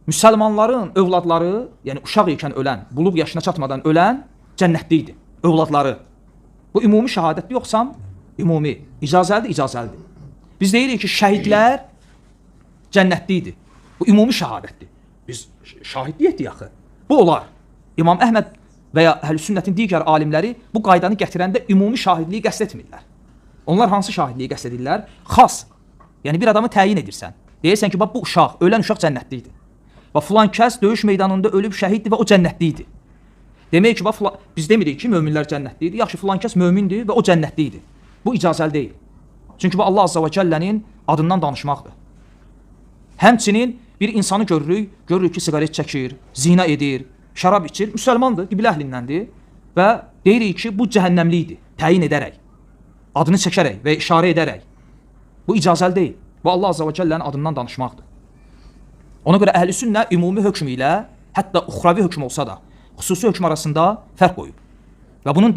Müsəlmanların övladları, yəni uşaq ikən ölən, buluq yaşına çatmadan ölən cənnətdə idi. Övladları. Bu ümumi şəhadətdir yoxsa ümumi? İcazəlidir, icazəlidir. Biz deyirik ki, şəhidlər cənnətdə idi. Bu ümumi şəhadətdir. Biz şahidlik etdik axı. Bu olar. İmam Əhməd və ya Əhl-i Sünnətin digər alimləri bu qaydanı gətirəndə ümumi şahidliyi qəsd etmirlər. Onlar hansı şahidliyi qəsd edirlər? Xas. Yəni bir adamı təyin edirsən. Deyirsən ki, bax bu uşaq, ölən uşaq cənnətdə idi. Və filan kəs döyüş meydanında ölüb şəhiddir və o cənnətdə idi. Demək ki, bax filan biz demirik ki, möminlər cənnətdə idi. Yaxşı, filan kəs mömindir və o cənnətdə idi. Bu icazəli deyil. Çünki bu Allah Azza və Cəllənin adından danışmaqdır. Həmçinin bir insanı görürük, görürük ki, siqaret çəkir, zina edir, şərab içir, müsəlmandır, qiblə əhlindəndir və deyirik ki, bu cəhənnəmlik idi, təyin edərək, adını çəkərək və işarə edərək. Bu icazəli deyil. Bu Allah Azza və Cəllənin adından danışmaqdır. Ona görə əhl-i sünnə ümumi hökm ilə, hətta uxravi hökm olsa da, xüsusi hökm arasında fərq qoyub. Və bunun